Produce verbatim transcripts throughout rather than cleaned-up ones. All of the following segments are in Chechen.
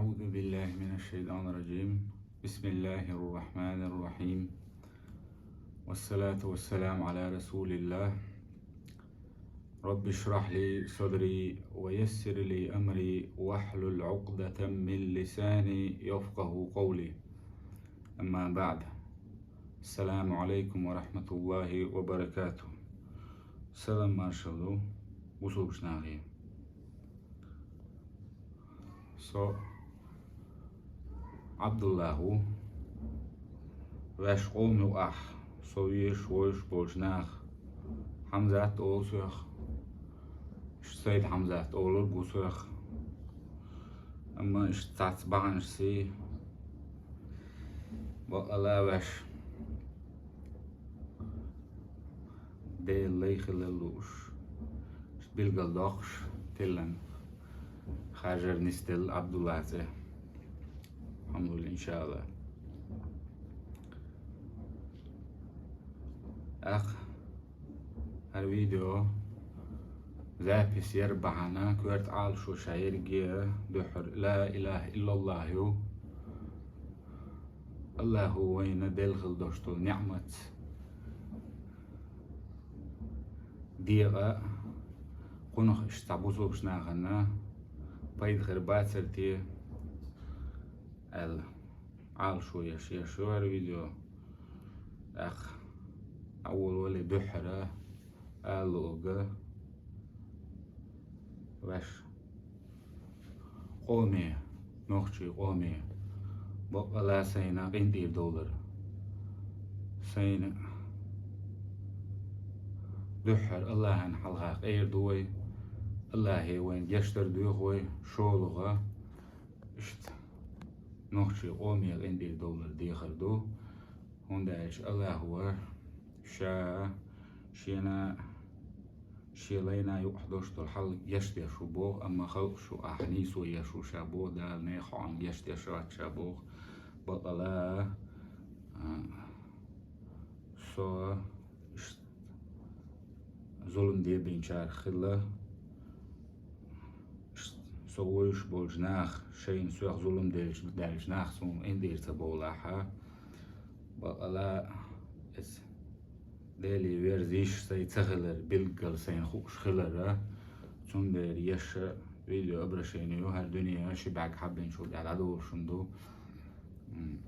أعوذ بالله من الشيطان الرجيم. بسم الله الرحمن الرحيم. والصلاة والسلام على رسول الله. رب اشرح لي صدري ويسر لي أمري واحلل عقدة من لساني يفقه قولي. أما بعد. السلام عليكم ورحمة الله وبركاته. Салам маршалла ду, бусулба нахе. Со Ӏабдуллахь ву, ваьш къоман юкъахь со везаш, вовзаш болчу наха Хьамзат олу соьх, Сайд Хьамзат олург ву соьх. Амма иштта цхьацца бахьанаш сий, бакъала ваьш Делан лай хилла лууш, билгалдоккхуш, тиллина харжар нисделла Ӏабдуллахь цӀе. Алхьамдулиллахь, иншааллахь. ТӀаккха хӀара видео запись яр бахьана коьрта Ӏалашо ша ерриге дуьххьара ла илахӀа иллаллахӀ ю. Аллахьо вайна делла хила долуш долу неӀматца декъа, кхунах иштта цхьа бусулба нахана пайда хир бацара те аьлла, Ӏалашо еш, еш ю хӀара видео. ТӀаккха Ӏа волавале дуьххьара ала луург ваьш къоме, нохчийн къоме, бакъала сайна къинтӀера довлар. Сайна дуьххьара Аллахьан хьалха къера ду вай, Аллахье вайна гечдар доьху вай, шолгӀа иштта нохчийн къоме къинтӀера довлар дехар ду. ХӀунда аьлча Аллахьо ша шена, шен лайна юкъахь долуш долу хьал гечдеш ву боху, амма халкъаш юкъахь нийсо еш ву ша боху, Дала нехан хьокъехь гечдеш вац ша боху. Бакъала, а, со иштта зулам дебинчарах хилла, со вуьйш болчу наха, шайна соьх зулам делча, даьлча нах суна къинтӀера ца бовлахьа. Бакъала, иза Деле верзийш сайн ца хилар, билггал сайна хууш хилар. Цундела еш видео обращение ю, хӀара дуьне ши бӀаьрг хьаббинчул тӀаьхьа дӀадолуш ду. М.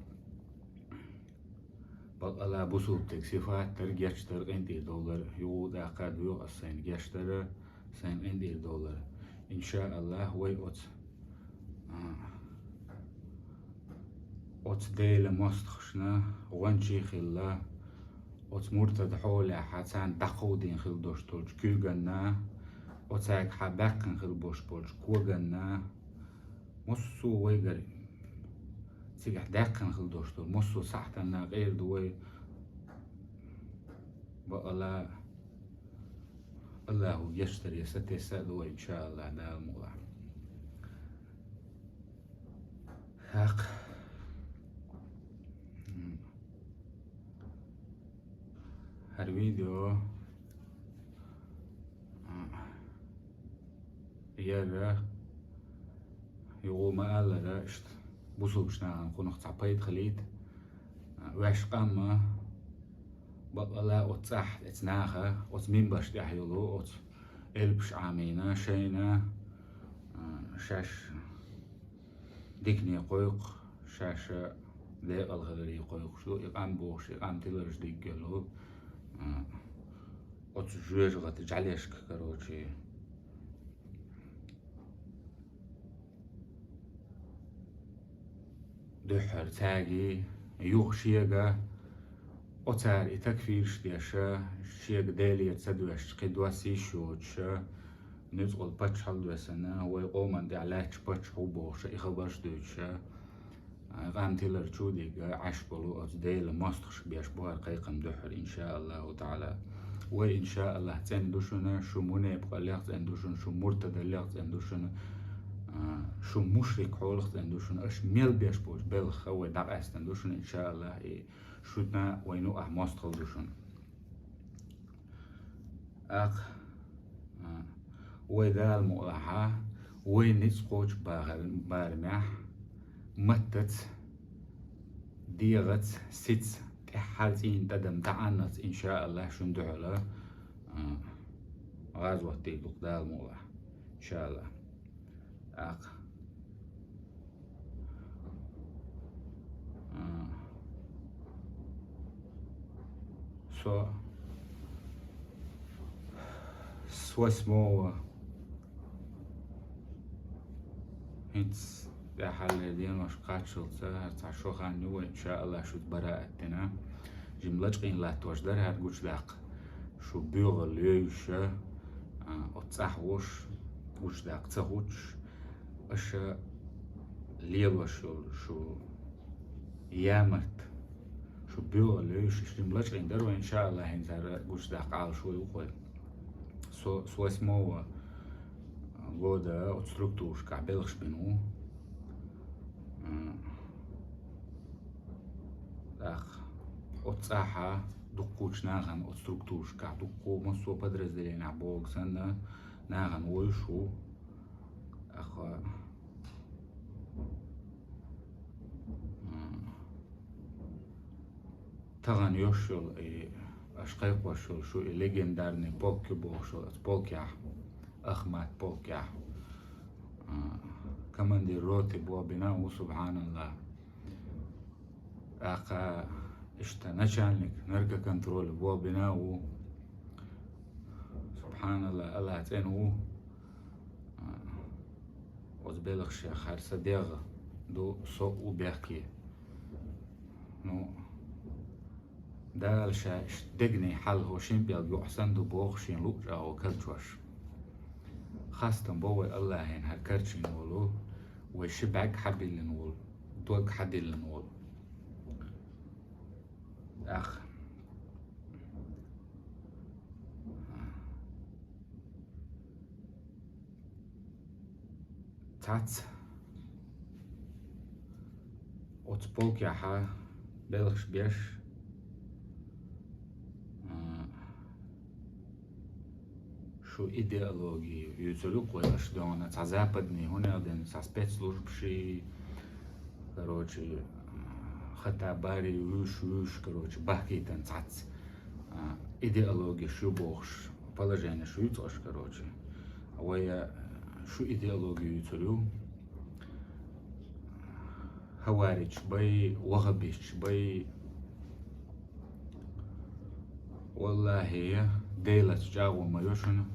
Бакъала бусулба стеган сифат дар, гечдар, къинтӀера довлар, юха даккха доьху ас сайна гечдар, сайна къинтӀера довлар. Иншааллахь, вай оцу, а, оцу Делан мостагӀашна гӀоьнчий хилла, оцу муртада хьолехь царна дӀакховдийна хила долуш долчу куьйганна, оцаьрга хьан баьккхина хила болуш болчу коганна, массо а вайгара цигахь даьккхина хила долуш долу, массо а сахьтанна къера ду вай. Бакъала Аллахьо гечдаре сатесна а ду вай, иншааллахь, Дала мукъалахь. ХӀакъ. ХӀара видео, а, яра, юха ма-аллара, иштта бусулба нахана кхунах цхьа пайда хилийта. А, ваьш къамма, бакъала оцу цӀахь, оцу наха, оцу минбарш тӀехь йолу, оцу элпаш Ӏамийна, шайна, а, шаьш дикане кхойкху, шаьш декъала хиларе кхойкхуш ду, и къам бохуш, и къам тиларш диггелу, а, оцу жоьжахати жӀаьлешка, короче. Дуьххьара цаьргий, юха шега, оцара и такфирш деш, шега Делера ца доьшча, кхин дос йиш йоцуш, нуьцкъала паччахьалла доьссина, вай къоман тӀехь лаьтташ паччахь ву бохуш, и хабарш дуьйцуш, а, къам тилар чу дигга Ӏаш болу оцу Делан мостагӀашка беш бу хӀара кхайкхам дуьххьара, иншааллаху таӀала. Вай, иншааллахь, цӀена ду шуна, шу мунепкъаллех цӀена ду шуна, шу муртадаллех цӀена ду шуна, а, шу мушрик хьолах цӀена ду шуна, аша мел беш болчу белхах вай дӀакъаьстина ду шуна, иншааллахь, и шуна вайна юкъахь мостагӀалла ду шуна. ТӀаккха, а, вай Дала мукъалахь, вай ницкъ кхочу бахар-, барамехь, Маттаца, дегӀаца, сица, тӀеххьара цӀийнан тӀадам дӀаӀаннац, иншааллахӀ, шун дуьхьала, а, гӀазот де дукха Дала мукъалахь, иншааллахӀ. ТӀаккха, а, со с восьмого ХӀинца тӀаьххьара деношка кхаччалца, хӀара цхьа шо хан ю вай, иншааллахӀ, шуьца бараат дина. Жимма лачкъийна латтош дара хӀара гучадаккха. Шу боьгӀал йойша, а, оцу цӀахь волуш, гучадаккха ца хӀуттуш, аша лелош йолу шу ямарта. Шу боьгӀал йойша, жимма лачкъийна дара вай, иншааллахӀ, хӀинца хӀара гучадаккха Ӏалашо ю-кх вай. Со с восьмого года оцу структурашкахь белхаш бина ву. М, тӀаккха оцу цӀахьа дуккхачу нахана оцу структурашкахь, дуккха массо а подразделениях бохург санна, нахана вуьйш ву. ТӀаккха, м, тахана йолуш йолу и, аша кхайкхош йолу шу и легендарный полк бохуш йолу, оцу полкехь, Ахмат полкехь, а, командир роты боху бина ву, субханаллахӀ. ТӀаккха иштта начальник наркоконтроля боху бина ву. СубханаллахӀ, АллахӀ цӀена ву. А, оцу белхашех хӀара сан дегӀ ду, со а ву бехке. Ну, Дала ша иштта дегнийн хьал хӀокху шина пӀелг юкъа санна ду боху шена луъучу агӀор карчош. Хастам бо вай АллахӀана хӀара карчийна волу, вай ши бӀаьрг хьабиллина волу, дог хьадиллина волу. ТӀаккха цхьацца оцу полкехьа белхаш беш, а, шу идеология юьйцур ю-кх вай аша дуьхьал, цхьа западный, хӀунда аьлла ден, цхьа спецслужбаший, короче, хатта барий вуьйш, вуьйш, короче, бахкийтина цхьацца, а, идеология шу бохуш, положение шу юьйцу аша, короче. Вай, а, шу идеология юьйцур ю. Хаваридж бай, вахабисташ бай. ВаллахӀи, Делаца чӀагӀо ма йо шуна,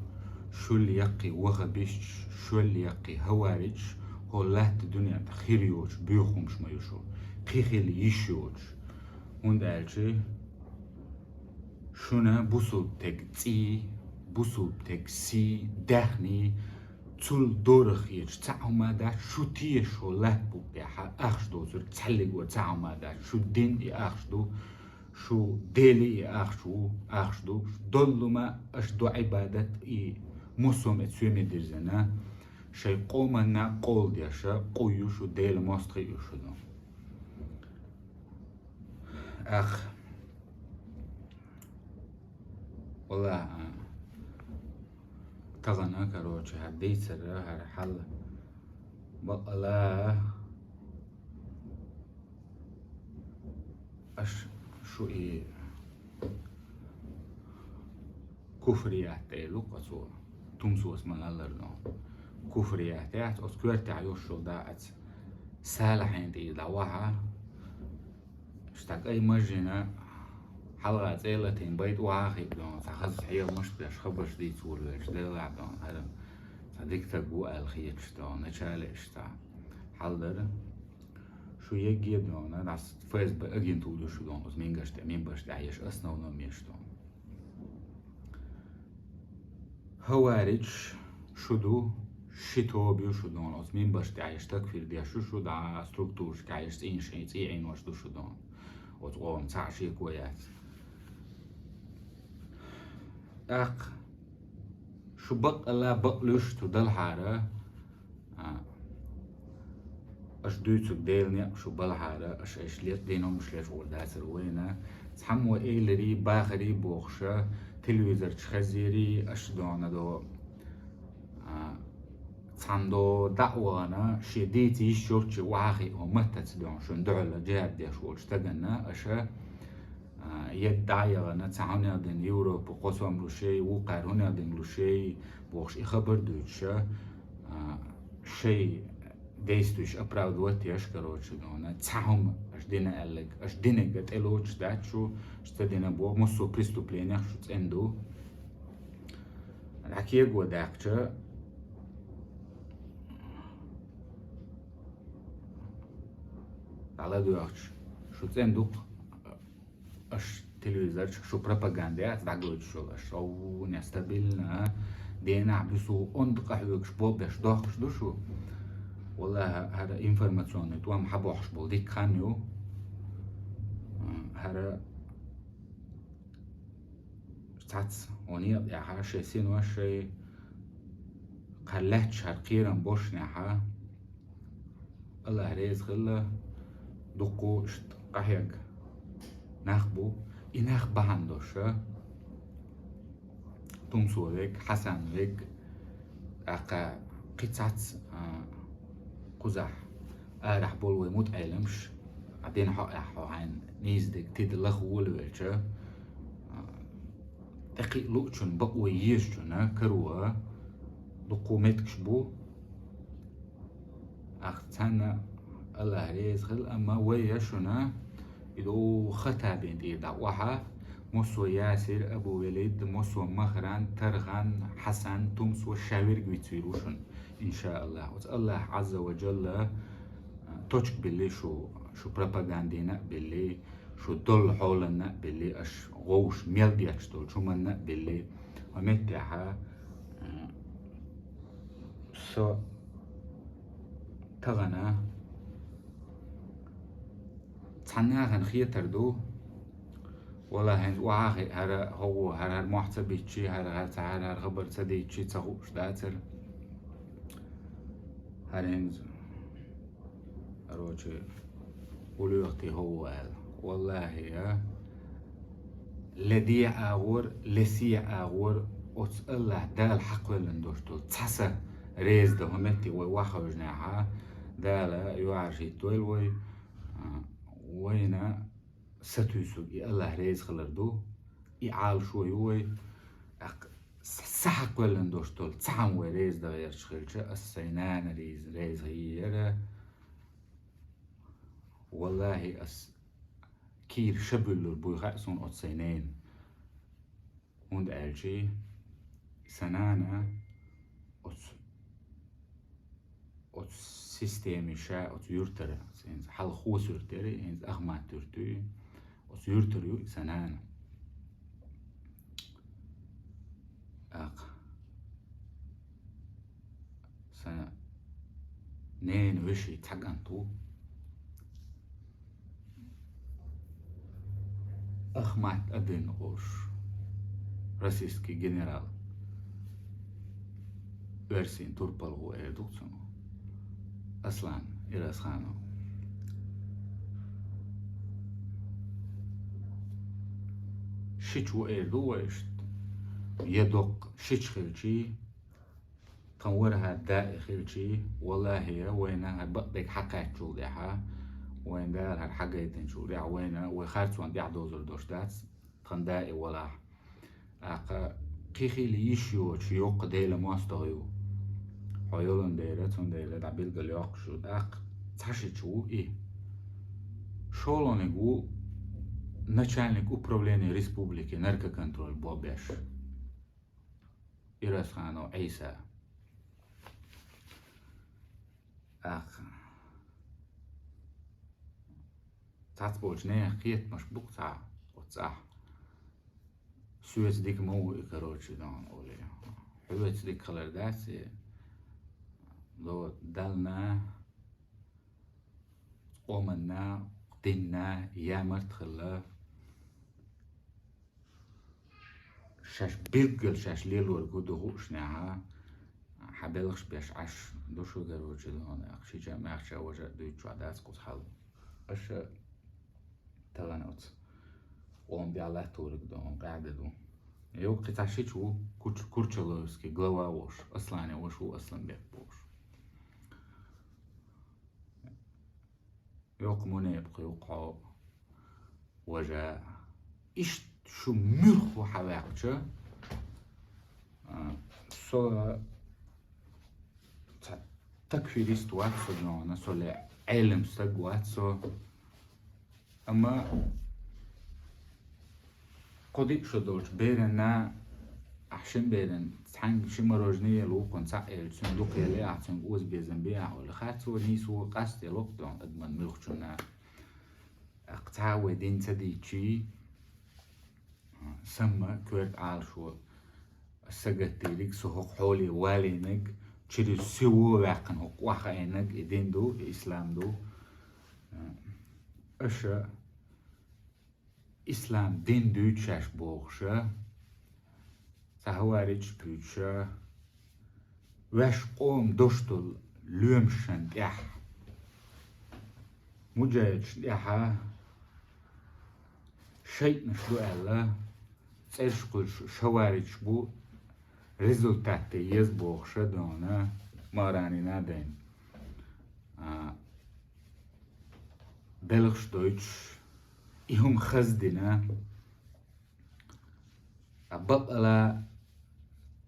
шул яккхий вахабисташ, шул яккхий хаваридж, хӀо латта дуьнен тӀе хир йоцуш боьха хӀумаш ма ю шу, кхин хила йиш йоцуш. ХӀунда аьлча шуна бусулба стеган цӀий, бусулба стеган сий, даьхний, цул дорах хеташ цхьа а хӀума дац, шу тешаш хӀо латта букъехьа ахча доцург цхьаллиг а цхьа а хӀума дац, шу дин и ахча ду, шу Дели и ахча ву, ахча ду, доллума аша ду Ӏибадат и мусум а цоьме дирзина, шайн къоманна къола деша, къуй ю шу, Дела мостагӀий ю шу ду. Ах. Валла, а, тахана, короче, хӀара дийцар, хӀара хьал бакъала аша шу и куфрият тӀе лукъа цо, тумсос ма-аллара дон. Куфрият яц, оцу коьртехь йолуш йолу дакъаца Салахьин тӀе дӀавахьа, Ишта кӀай мажина, хьалха цӀе латийна байта охьа а хиъ дон, цхьа хаза хьехамаш а беш, хабарш дийца волавелча, делахь дон, хӀара цхьа дика стаг ву аьлла хеташ дон, начале иштта хьал дара. Шу егге а дон, дӀас ФСБ агентура ю шу дон, оцу мингарш тӀе, минбарш тӀехь еш, основном еш дон. Хаваридж шу ду, ши тоба ю шу дон, оцу минбарш тӀехь еш такфир деш ю шу, дӀа структураш тӀехь еш цӀийна шайн цӀий Ӏийнош ду шу дон. Оцу къоман цхьаъ шеко яц. ТӀаккха шу бакъалла бакълуьйш шу далхьара, А, аша дуьйцург Делан некъ шу балхьара, аша айша ле-, дин хӀумаш лечкъор дацара вайна. Цхьаммо эйларий, бахарий бохуша, телевизор чу хезерий, аша дона до. А, Цхьана дола дӀа а вахана, шен дийца йиш йолчча охьахиъ хӀун маттаца дуьхьал шун дуьхьала джихад деш волчу стаганна аша, а, едда дӀа а яхана, цхьа хӀунех дина Европа кхо сом лушей, вукхара хӀунех дина лушей, бохуш и хабар дуьйцуша, а, шей действующий оправдывать еш, короче, дуьхьана, цхьа хӀума аша дина аьлларг, аша динарг тӀе лоцуш дац шу, аша ца дина боху, массо а преступленех шу цӀена ду. ДӀакего даьккхича, дӀаладоьгӀча, шу цӀена дукха, аша телевизорчу шу пропаганда яц дӀагойтуш йолу, аша шовне стабильно, денахь буьсу онда къахьоьгуш болбеш дохкуш ду шу. Валлахьа, хӀара информационный тӀом хьабохьуш болу дика хан ю. ХӀара цхьацца хӀун некъа тӀехьа шайн синош, шайн кхара лаьтташ хӀара кхерам бошнехьа, Аллахь реза хилла, дуккха иштта къахьегна нах бу. И нах бахьана долуша, Тумсо вег, Хьасан вег, тӀаккха кхин цхьацца, а, кхузахь арахь болу вай мутаӀеламаш, а дина хьо а хьо хьайна нийса дерг тида лаха волавелча, а, тӀекхиа луучунна, бакъо езачунна каро дуккха меттигаш бу. Ахь цхьанна Аллахь реза хила, амма вай я шуна, и ду Хаттабин тӀера дӀа охьа, массо а Ясир, Абу Велид, массо а Махран, Тархан, Хьасан, Тумсо, ша верг вицвийр ву шуна, иншааллахь. Оцу Аллахь Ӏазза ва Джалла, а, точка билли шу, шу пропагандина а билли, шу долу хьоланна а билли, аша гӀовш мел детташ долчу хӀуманна а билли, хьо меттехьа, а, со тахана цхьана нахана хетар ду, вала хӀинца охьахиъ хӀара хӀогӀо, хӀара-хӀара мохь ца биччи, хӀара-хӀара ца, хӀара-хӀара хабар ца дийччи ца хууш дацара. ХӀара хӀинца, короче, улоьхти хӀогӀо аьлла. Валлахьи, я, ле де агӀор, ле се агӀор, оцу Аллахь Дала хьакхоьллина долуш долу цхьа са реза дан хӀун метте вай ваххьуьжнехьа, Дала юьхьӀаьржа хӀиттойла вай, а, вайна сатуьйсург и Аллахь реза хилар ду, и Ӏалашо ю вай, тӀаккха са, са хьакхоьллина долуш долу цхьа хӀума вай реза дан гӀерташ хилча, ас сайн нана реза, реза хир яра. Валлахьи, ас кийра ша буьллур буй хаьа суна оцу сайн ненан. ХӀунда аьлча сан нана оцу, оцу системи ша оцу юьртара, хӀинца хьалха Хосуьрт яра, хӀинца Ахмат-Юьрт ю, оцу юьртара ю и сан нана. ТӀаккха сан ненан вешин цхьа кӀант ву. Ахмат Адин олуш, российский генерал, оьрсийн турпалхо эр ду цунах, Аслан Ирасханов. Шича ву эр ду вай иштта. Я доккха шича хилчий, тхан вара хӀара даи хилчий, валлахьи, я вайна хӀара бакъдерг хьакхаьччул тӀаьхьа, вайна Дала хӀара хьагайтинчул тӀаьхьа, вайна, вай харцонна тӀаьхьа дозур долуш дац, тхан даи валахь. ТӀаккха кхин хила йиш йоцуш йоккха Делан мостагӀа ю. Хьо йолун дера, цундела дӀа билгал йоккхуш ю. ТӀаккха цхьа шича ву и. ШолгӀаниг ву начальник управления республики наркоконтроль бо беш. Ирасханов Ӏийса. ТӀаккха цхьацболчу нехан кхетамаш бу-кх цхьа оццахь. Соьца дика ма ву и, короче, дан олий. Хьоьца дика хилар дац и. Ло Далла, къоманна, динна ямарт хилла. Шаьш билггал шаьш лелориг хӀу ду хуушнехьа, хьан белхаш беш Ӏаш ду шу, короче, дан олий, шича а, маьхча а, важа а дуьйцуш дац кхуза хьал. Аша тахана оцу къоман тӀехь латториг дан къаьхьа ду. Йо, кхин цхьа шича ву Куч-, Курчаловский глава волуш, Аслане ваша ву, Асланбек бохуш. Йоккха мунепакъ ю хьо, важа. Иштта шу муьлхха хьаваьккхича, а, со ца такфирист вац со, дона, со ле Ӏелам стаг вац со. Амма кхо-диъ шо долчу берана, ахь шин беран цхьаьнга ши мороженое луукхун цхьаъ елча, цуьнан дукха елла ахь, цуьнга оза безам бе ахь олу. Харцо нийсо къаста елла-кх, дона, адаман муьлххачунна. ТӀаккха цхьа а вай дин ца дийцчий, самма коьрта Ӏалашо сагатдийриг, со хӀокху хьоле валийнарг, через всего ваьккхина хӀокху охьахаийнарг и дин ду, и ислам ду. Аша ислам дин дуьйцу шаьш бохуша, цхьа хьаварича буьйцуша, ваьш къоман дош долу лоьмашшан тӀехь, муджаьдаш тӀехьа шайтӀанаш ду аьлла, цӀераш кхуьлуш шаваричаш бу, результат тӀе еза бохуша, дона, маранина дайн. А, белхаш дойтуш, и хӀума хаздина, а, бакъала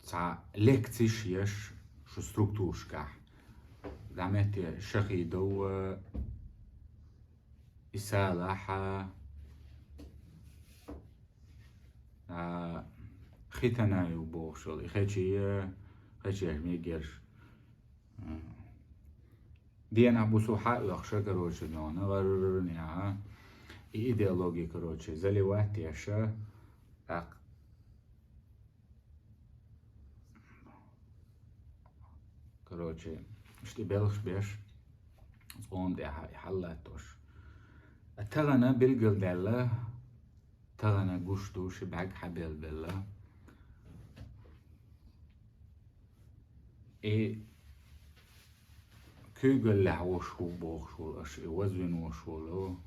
цхьа лекцеш еш шу структурашкахь. Заметья Шахидов, Исалахьа, а, Хитанаев бохуш йолу, и хечий, хечеш мегерш. Денахь бусу хьа а оьхуша, короче, нона, гӀаррнехьа, и идеология, короче, заливать еша, тӀаккха, короче, ишта белхаш беш, цӀом тӀехьа и хьаллаттош. А тахана билгалдаьлла, тахана гуш ду, ши бӀаьрг хьабелбелла. И куьйгаллехь вош ву бохуш волу аша, и вазвина вош волу.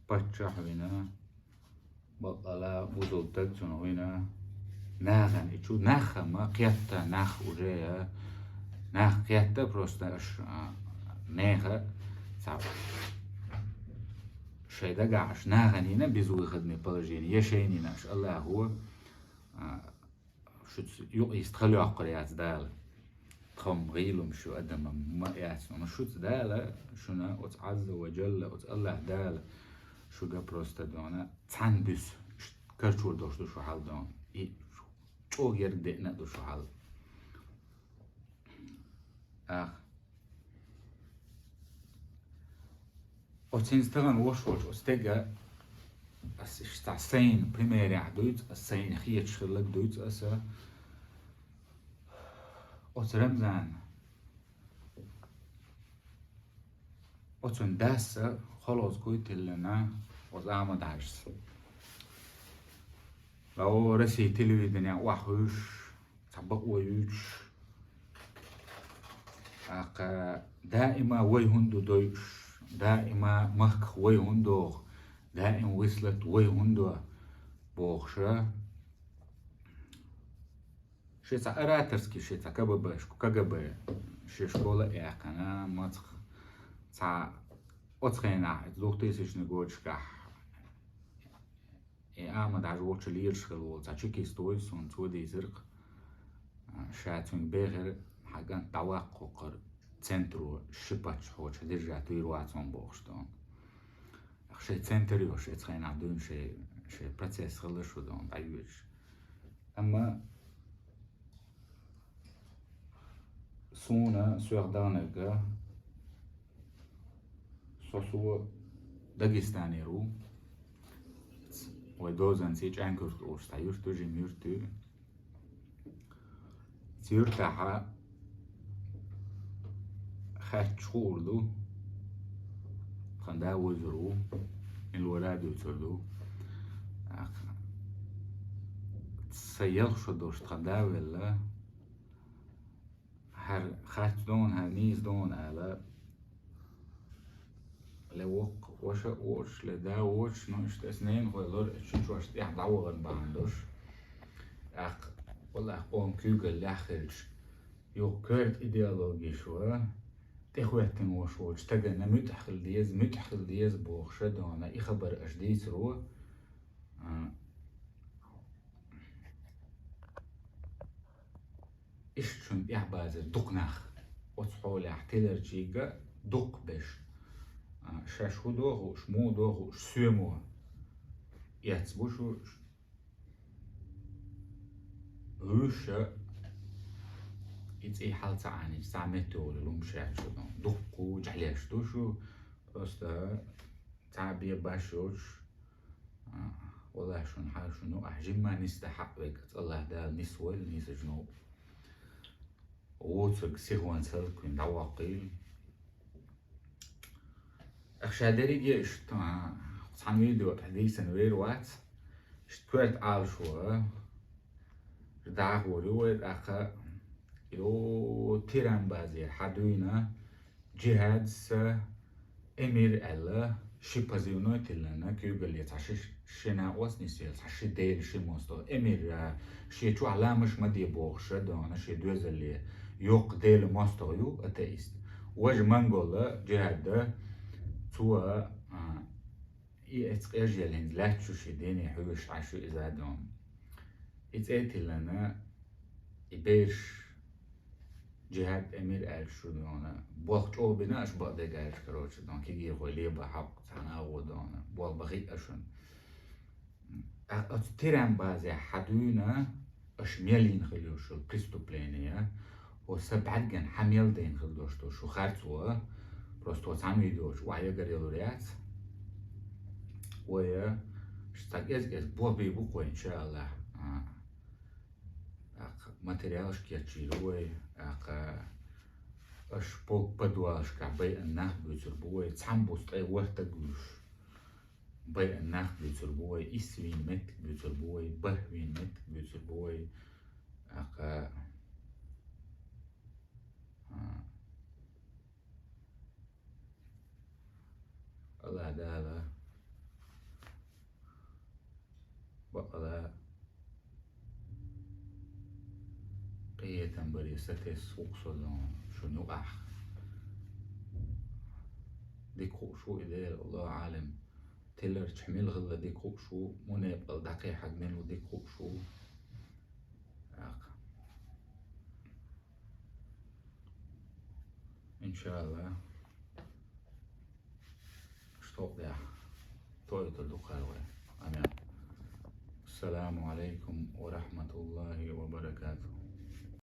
Паччахь вина, бакъала бузул даг цунах вина, нахана и чу, нахама кхетта, нах уже, нах кхетта просто аша, а, неха цхьа шайн дагахь аша нахана йина безвыходное положение, я шайна йина аша Аллахо, а, шуьца юкъа йист хала йоккхур яц Дала. Тхам гӀийлум шу адамам ма яц, но шуьца Дала, шуна оцу Азза ва Джалла, оцу Аллах Дала, шуьга просто дона, цхьаьна буьсу, ш-, карчор долуш ду шу хьал дона. И чӀогӀа ерг деъна а ду шу хьал. Ах. Оцу хӀинца тахана вош волчу оцу стега ас иштта сайна примерехь дуьйцу, ас сайна хеташ хилларг дуьйцу аса. Оцу Рамзана, оцун дасса холозкуй тиллина оцу Ахьмад-Хьаьжас. Ва о Россия телевидение охьахуьйш, цхьа бакъо юьйцуш, тӀаккха даима вай хӀунда ду дойуш, даима махках вай хӀунда доху, даим вислат вай хӀунда до бохуша. Ши цхьа ораторский, ши цхьа К Б Б, К Г Б, ши школа а яьккхина, мацах цхьа оцу хенахь, двухтысячный годашкахь, и Ахьмад-Хьаьжа волчу лелаш хилла волу цхьа чекист вуй, суна цо дийцира-кх, а, ша цуьнга бехира, хьан кӀант дӀаваккха хӀокхара центро, ши паччахьочу держать вийр вац хьуна бохуш дона. Шайн центр йо, шайн цхьайнахь дуьйна шайн, шайн процесс хилла шу дона дӀайоьдуш. Амма суна, соьх даханарга, со, со Дагестанера ву. Вай дозанций ЧӀаьнкуьрт олуш цхьа юрт ду, жима юрт ю. Цу юьртахьа хаьтташ хуур ду. Тхан да вуьзур ву. Мила вара а дуьйцур ду. Ах, сан ялх шо долуш тхан да велла. ХӀара харц дона, хӀара нийса дона ала. Ле воккха ваша а воцуш, ле да воцуш, ну, иштта ас ненахой лор, ас чу чош тӀехь дӀавахана бахьана долуш. ТӀаккха, валлахь, къоман куьйгаллехь хилча, юха коьрта идеологеш ва, тӀехӀоьттина волуш волчу стагана муьтӀахь хила деза, муьтӀахь хила деза бохуш а дона, и хабар аша дийцаро, а, иштта шуна тӀехь базар дукха нах, оцу хьолехь тиларчийга дукха беш. А, шаьш хӀун дохуш, муха дохуш, соьмо эцна бу шу, вуьйш а, и цӀий хьал ца Ӏанийча, цхьа метта йолу лум шаьш шу ду. Дуккха жӀаьлеш ду шу, просто цхьа бен баш йоцуш, а, валлахӀи шуна хьал шуна ю, ахь жимма нисда хьакъ вега, АллахӀ Дала нисвойла нийсачу новкъа. Вуьйцург сихонца хӀаллаквина дӀавоккхийла. Ах, ша дерриге иштта, а, цхьана видео тӀехь дийцина вер вац, иштта коьрта Ӏалашо, а, дахур ю вай, тӀаккха, йо, Тиран базера хьан дуьйна, Джихадс, Эмир аьлла, ши позывной тиллина, куьйгалле цхьа ши, ши накъост нисъелла, цхьа ши дела, ши мостагӀа. Эмир, а, шен чохь ламаш ма де бохуш а дона, шен доьзалле йоккха дела мостагӀа ю, атеист. Важа монголла Джихадда, цо, а, и эцкъа эжъелла хӀинца лаьтташ ю шен дийне хьоьжуш Ӏаш ю иза а дона. И цӀе тиллина, и бераш Джихад Эмир аьлла шу дона, болх чӀогӀа бина аша бакъдерг аьлча, короче, дона, кегийрхой леба хьакъ цхьана агӀо дона, болх бахиъ а шуна. А, оцу Тиран базехь хьан дуьйна, аша мел йина хила йолуш йолу преступление, хӀо са бӀаьргана хьан мел дайна хила долуш долу шу харцо, просто хӀо цхьана видеочу охьаягар ялур яц. Вай, а, ш-, цхьа кӀез-кӀезиг болх бийр бу-кх вай, иншааллахӀ. А, тӀаккха материалаш кечйийр ву вай, тӀаккха аша полк подвалашкахь байъина нах буьйцур бу вай, цхьамма буса ткъе ворхӀ стаг вуьйш. Байъина нах буьйцур бу вай, исс вийна меттиг буьйцур бу вай, бархӀ вийна меттиг буьйцур бу вай. ТӀаккха, а, АллахӀ Дала бакъала къинхетам баре сатесса ву-кх со дона шуна юкъахь. Дика хууш ву и дела, Аллаху Ӏалам. Тиларчохь мила хилла дика хууш ву, мунепкъал дӀакхехьарг мила ву дика хууш ву. ТӀаккха. ИншаАллахӀ. Аш тховкъехь тоуьйтур ду кхара вай. Амин. Ассаламу Ӏалайкум ва рахьматуллахӀи ва баракатухӀу.